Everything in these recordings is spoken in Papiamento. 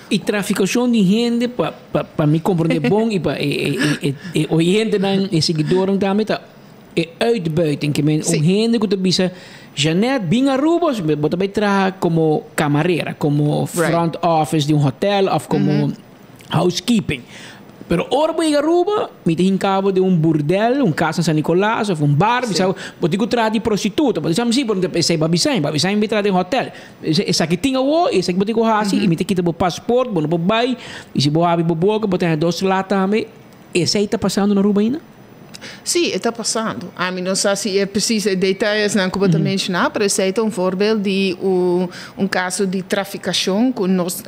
E trafikashon di hende, pa mi komprondé bon i pa e oyentenan, e siguidornan tambe, ta e uitbuiting. Ke men un hende ku ta bisa, Jeanette, bin Aruba, bo ta bai traha komo kamarera, komo front office di un hotel òf komo housekeeping. Pero ora bo yega Aruba, mi ta hinka bo den un burdel, un kas na San Nicolas of un bar, bisa bo, bo tin ku traha di prostituta. Bo ta bisa, si, pero esei bo a bisa mi, bo a bisa mi bai traha den hotel. Esaki tin awor i esaki bo tin ku hasi i mi ta kita bo paspoort, bo no por bai, i si bo habri bo boka bo ta haña dos sla tambe. Esei ta pasando na Aruba ainda? Sí, e ta pasando. Ami no sa si e precies e detayesnan ku bo ta menshoná, pero esei ta un voorbeeld di un un kaso di trafikashon ku nos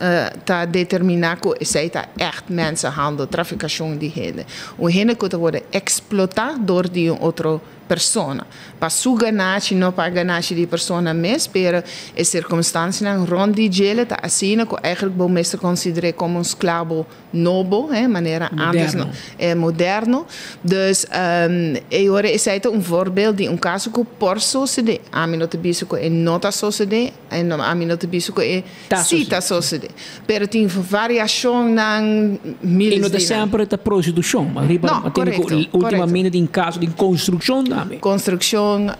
ta determiná ku esei ta ègt mensenhandel, trafikashon di hende. Un hende ku ta wòrdu eksplotá dor di un otro persona. Pa su ganashi, no pa ganashi di e persona mes, pero e sirkunstansianan rònt di djele ta asina ku eigentlik bo mester konsider'é komo un sklabo nobo, hè, manera antes no, e moderno. Dus e ora esei ta un voorbeeld di un caso cu por sosode. Ami no ta bisa cu e no ta sosode, en ami no ta bisa cu e si ta sosode. Pero tin variacionnan miles di nan. E no ta semper ta prostitucion, ma riba No, correcto, ultimamente tin caso di construccion tambe. Construccion,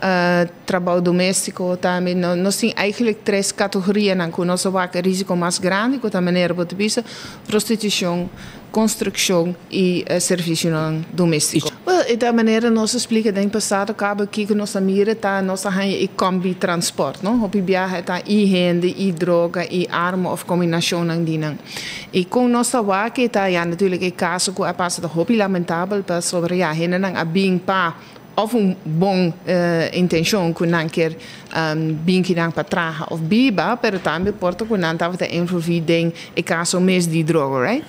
Trabou doméstiko tambe. Nos tin eigenlijk tres kategorianan ku nos a wak e risiko mas grandi ku ta manera bo ta bisa, prostitushon, konstrukshon i servisionan doméstiko. Wel, e ta manera nos a splika den pasado kaba kiko nos a mira ta nos a haña e kombi transport, no? Hopi biaha e ta i hende, i droga, i arma òf kombinashonnan di nan. I kon nos ta wak e ta, ya, natuurlijk e kaso ku a pasa ta hopi lamentabel pasobra ya hendenan a bin pa Of un bon intencion cu nan kier bin kinan pa traha of biba, pero tambe por ta cu nan tabata envolvi den e caso mes di droga, right?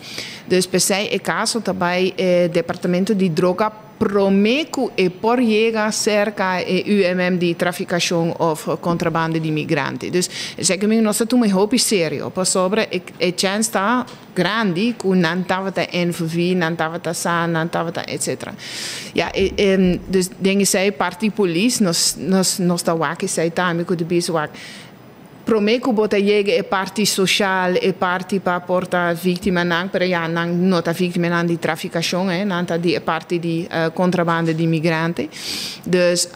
Dus p'esey e caso ta bay e departamento di droga prome cu e por yega cerca e UMM di traficacion of contrabanda di migrante. Dus esaki mi nos ta tuma e hopi serio, pasobra e chance ta grandi ku nan tabata envolví, nan tabata sa, nan tabata etcetera. Ya, e, e, dus den esei parti polis nos, nos, nos ta wak esei tambe ku ta bisa wak, promé ku bo ta yega e parti soshal, e parti pa por ta víktimanan, pero ya nan no ta víktimanan di trafikashon, eh, nan ta di e parti di kontrabanda di migrante. Dus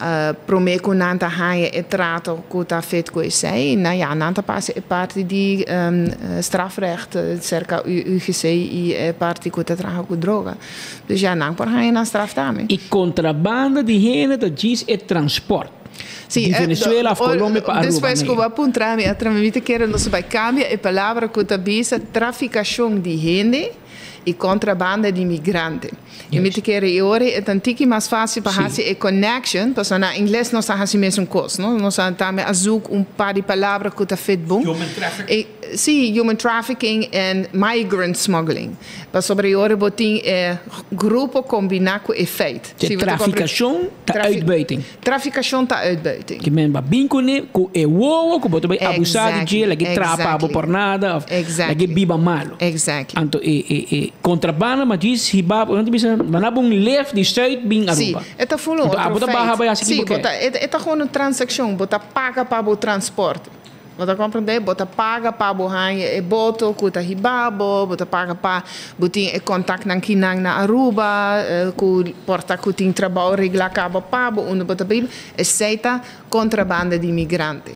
promé ku nan ta haña e trato ku ta fit ku esei, nan ya nan ta pasa e parti di strafrecht serka UGC i e parti ku ta traha ku droga. Dus ya nan por haña nan straf tambe. E kontrabanda di hende ta djis e transport di Venezuela of Colombia pa Aruba. Despues ku bo a puntra mi atrás mi ta kere nos bai kambia e palabra ku ta bisa trafikashon di hende i kontrabanda di migrante. I mi ta kere e ora e ta un tiki mas fácil pa hasi e connection, pasobra na ingles nos ta hasi mesun kos, no? Nos a tambe a zoek un par di palabra ku ta fit bon. Human trafficking. Sí, human trafficking en migrant smuggling. Pasobra e ora bo tin e grupo kombiná ku e feit. Si trafikashon ta uitbuiting. Trafikashon ta uitbuiting. Ki men ba bin kuné ku e wowo ku bo ta bai abusá di dje, lag'é trapa bo por nada òf lag'é biba malu. Anto e e e kontrabanda mas djis hiba bo, nan ta bisa manda bo un lef di Zuid bin Aruba. Sí, e ta ful un otro feit. Anto abo ta baha bai hasi ki bo ke. Sí, e ta gewoon un transakshon, bo ta paga pa bo transporte. Bo ta komprendé? Bo ta paga pa bo haña e boto ku ta hiba bo, bo ta paga pa bo tin e kontaktnan kinan na Aruba, ku por ta ku tin trabou reglá kaba pa bo unda bo ta biba. Esei ta kontrabanda di migrante.